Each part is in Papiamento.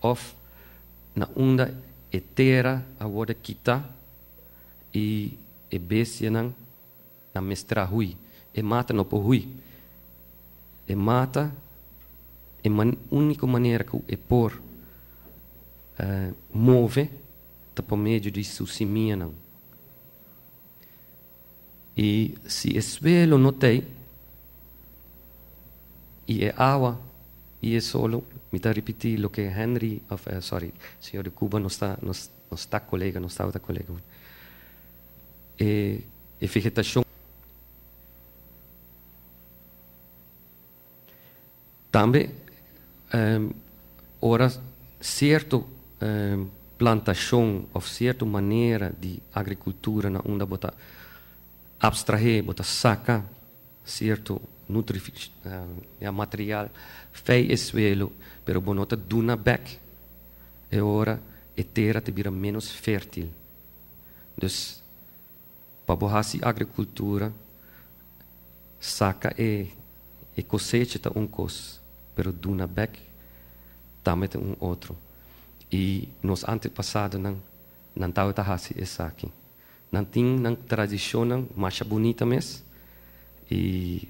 Of na unda e tera a worde kita y e bestianan nan mester a hui. E mata no por hui. E mata, e unico manera cu e por move ta pa medio di su simianan. Y si e suelo no t'ey y e awa y e solo, mi ta ripiti loke Henry, of sorry, señor de Cuba nos ta, nos, nos ta colega, nos tabata colega. E, e vegetacion. Tambe ora cierto plantacion of cierto manera di agricultura na unda bo ta abstrahe, bo ta saca cierto material fei e suelo, pero bo no ta duna bek, e ora e tera ta bira menos fertil. Dus Pa bo hasi agrikultura, saka e e kosecha ta un kos, pero duna bek tambe ta un otro. I nos antepasadonan, nan tabata hasi esaki. Nan tin nan tradishonnan masha bunita mes i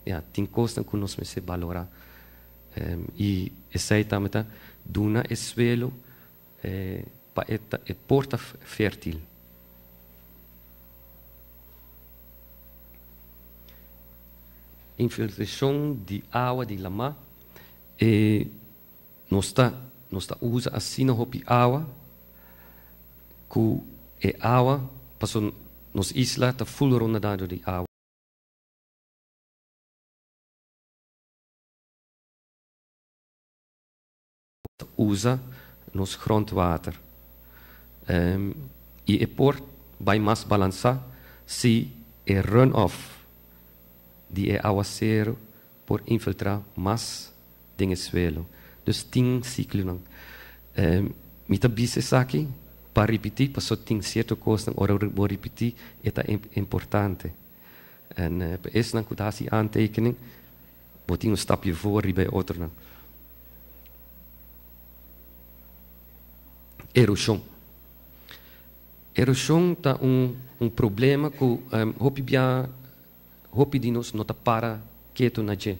ya, tin kosnan ku nos mester balorá. I esei tambe ta duna e suelo pa e ta e por ta fértil. Infiltrashon di awa di lamá, e nos ta nos ta usa asina hopi awa ku e awa pasobra nos isla ta ful rondadado di awa. Ta usa nos grondwater y e por bay mas balansa si e runoff di e awacero por infiltra mas den e suelo. Dus tin ciclonan. Mi ta bisa esaki pa ripiti pasobra tin cierto cosnan ora bo ripiti e ta importante. En pa esnan cu ta haci aantekening Bo tin un stapje voor riba e otronan. Eroshon. Eroshon ta un un problema ku hopi bia hopi di nos no ta para ketu na dje.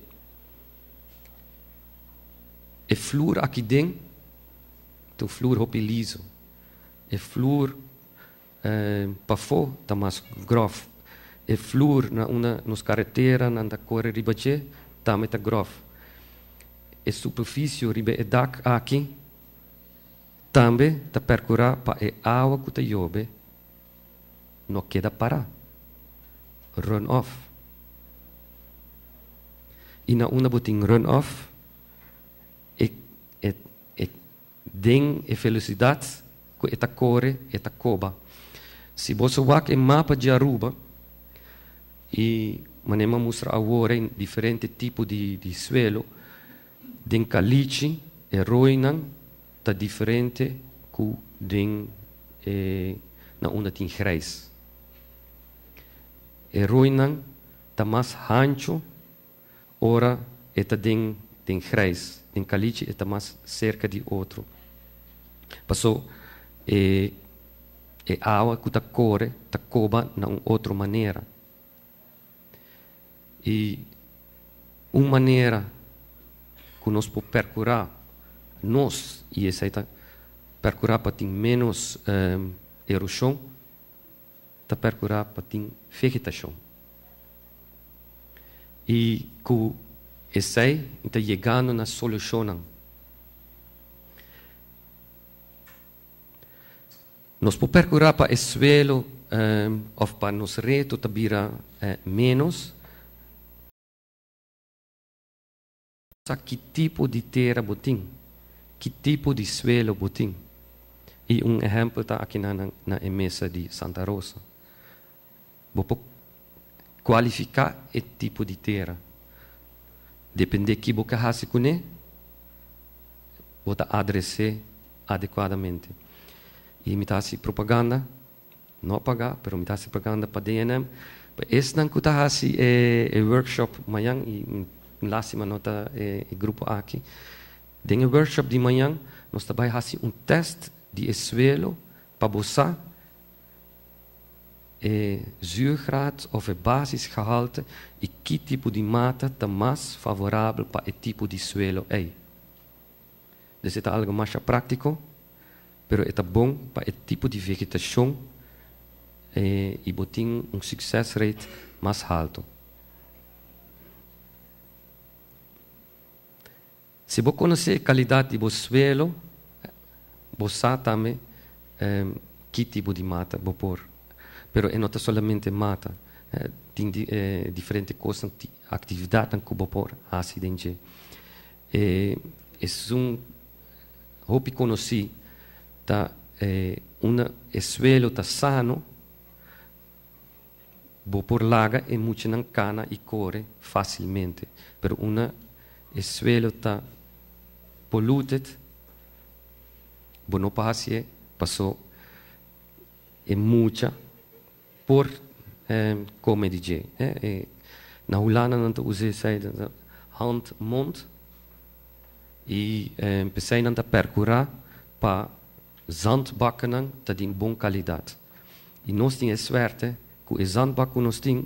E flur aki den ta un flur hopi liso. E flur Pafó ta mas gròf. E flur na unda nos kareteranan ta kore riba dje tambe ta gròf. E superfisio riba e dak aki tambe ta perkurá pa e awa ku ta yobe no keda pará, run off. I na unda bo tin run off, e e e Den e felisidat ku e ta kore, e ta koba. Si boso wak e mapa di Aruba i manera mi a mustra awor e diferente tipo di di suelo, den kalichi e roinan ta diferente ku den e na unda tin grijs. E roinan ta mas hancho Ora e ta den den grijs, den kalichi e ta mas serka di otro. Paso e e awa ku ta kore ta koba na un otro manera. I un manera ku nos por perkurá nos, i esei ta perkurá pa tin ménos eroshon, ta perkurá pa tin vegetashon. I ku esei mi ta yegando na solushonnan. Nos por perkurá pa e suelo òf pa nos reto ta bira ménos. Sa ki tipo di tera bo tin, ki tipo di suelo bo tin. I un ehèmpel ta akinan na e mesa di Santa Rosa. Bo por kualifiká e tipo di tera. Dependé ki bo ke hasi kuné, bo ta adres'é adekuadamente. I mi ta hasi propaganda. No a paga, pero mi ta hasi propaganda pa DNM. Pa esnan ku ta hasi e workshop mañan, i lástima no ta e grupo aki. Den e workshop di mañan Nos ta bai hasi un test di e suelo pa bo sa e zuurgraad of e basisgehalte i ki tipo di mata ta mas favorabel pa e tipo di suelo ei. Dus e ta algo masha práktiko, pero e ta bon pa e tipo di vegetashon i bo tin un success rate mas haltu. Si bo konosé e kalidat di bo suelo, bo sa tambe ki tipo di mata bo por. Pero e no ta solamente mata, tin diferente kosnan, aktividatnan ku bo por hasi den dje. Esun hopi konosí ta unda e suelo ta sano, Bo por laga e muchanan kana i kore fásilmente, pero una e suelo ta polluted, bo no por hasié paso e mucha por kome di dje. Na Hulanda nan ta usa esei hand mond i p'esei nan ta perkurá pa zandbakkennan ta di bon kalidat. I nos tin e suerte ku e zandbak ku nos tin,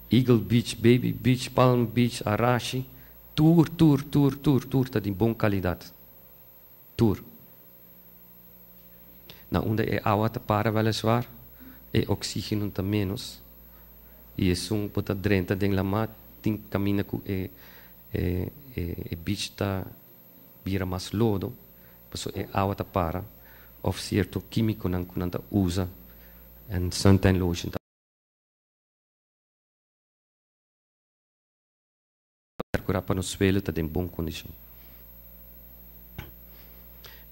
Eagle Beach, Baby Beach, Palm Beach, Arashi, tur, tur, tur, tur, tur ta di bon kalidat. Tur. Na unda e awa ta para weliswaar, e oksígeno ta ménos i esun bo ta drenta den lamá tin kaminda ku e e e beach ta bira mas lodo, pasobra e awa ta para of cierto quimiconan cu nan ta usa en suntan lotion ta percura pa nos suelo ta den bon condicion.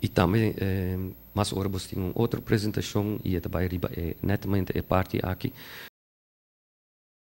Y tambe mas ora bos tin un otro presentacion y e ta bay riba e netamente e parti aki.